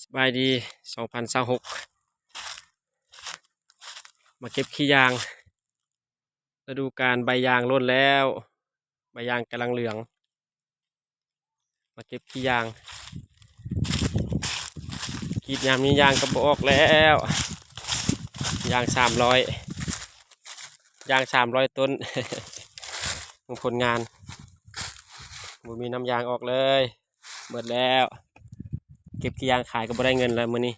ສະບາຍດີ ສອງພັນຊາວຫົກ ມາເກັບຂີ້ຢາງ ລະດູການໃບຢາງຫຼົ່ນແລ້ວ ໃບຢາງກຳລັງເຫຼືອງ ມາເກັບຂີ້ຢາງ ກຣີດຍາມນີ້ຢາງກໍບໍ່ອອກແລ້ວ ຢາງສາມຮ້ອຍ ຢາງສາມຮ້ອຍຕົ້ນ ເບິ່ງຜົນງານ ບໍ່ມີນ້ຳຢາງອອກເລີຍ ເບິດແລ້ວ ເກັບຂີ້ຢາງຂາຍກໍບໍ່ໄດ້ເງິນແລ້ວມື້ນີ້.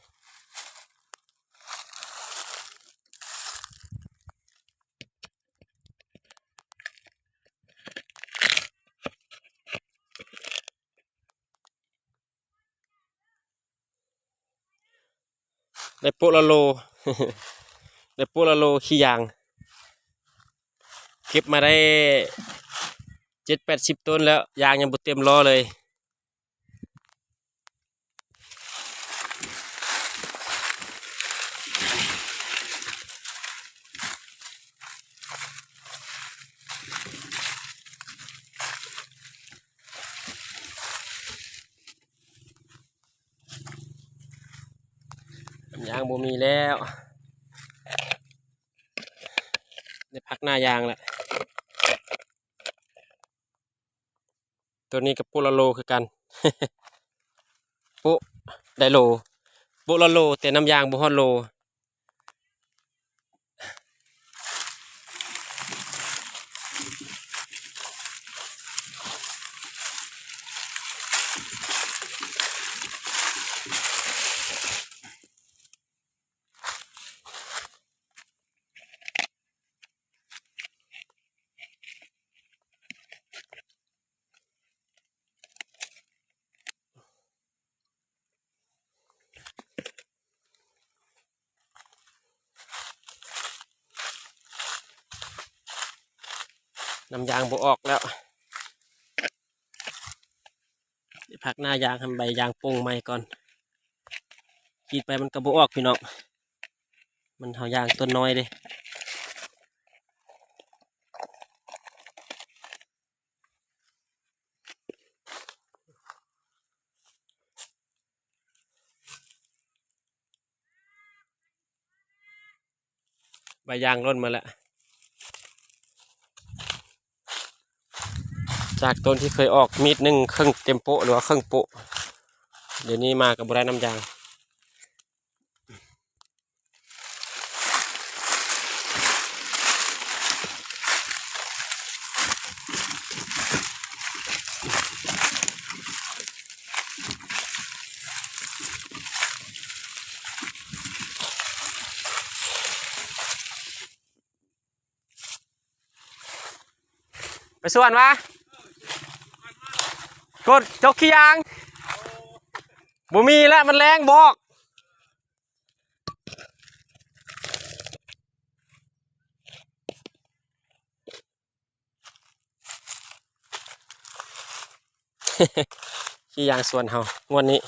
ໄດ້ໂປະລະໂລ ໄດ້ໂປະລະໂລຂີ້ຢາງ ເກັບມາໄດ້ເຈັດແປດສິບຕົ້ນແລ້ວ ຢາງຍັງບໍ່ເຕັມລໍ້ເລີຍ. ຢາງບໍ່ມີແລ້ວ ໄດ້ພັກໜ້າຢາງແລ້ວ. ໂຕນີ້ກໍໂປະລະໂລຄືກັນ ໂປະໄດ້ໂລ ໂປະລະໂລ ແຕ່ນ້ຳຢາງບໍ່ຮອດໂລ. ນ້ຳຢາງບໍ່ອອກແລ້ວ ໄດ້ພັກໜ້າຢາງໃຫ້ໃບຢາງປົ່ງໃໝ່ກ່ອນ ກຣີດໄປມັນກໍບໍ່ອອກພີ່ນ້ອງ ມັນເຮົາຢາງຕົ້ນນ້ອຍເດ້. ໃບຢາງຫຼົ່ນມາແລ້ວ ຈາກຕົ້ນທີ່ເຄີຍອອກມີດໜຶ່ງເຄິ່ງເຕັມໂປະ ຫຼືວ່າເຄິ່ງໂປະ ດຽວນີ້ມາກໍບໍ່ໄດ້ນ້ຳຢາງ. ໄປສວນວະ ກົດຈົກຂີ້ຢາງ ບໍ່ມີແລ້ວ ມັນແລງ ບໍ່ອອກ. ຂີ້ຢາງສວນເຮົາງວດນີ້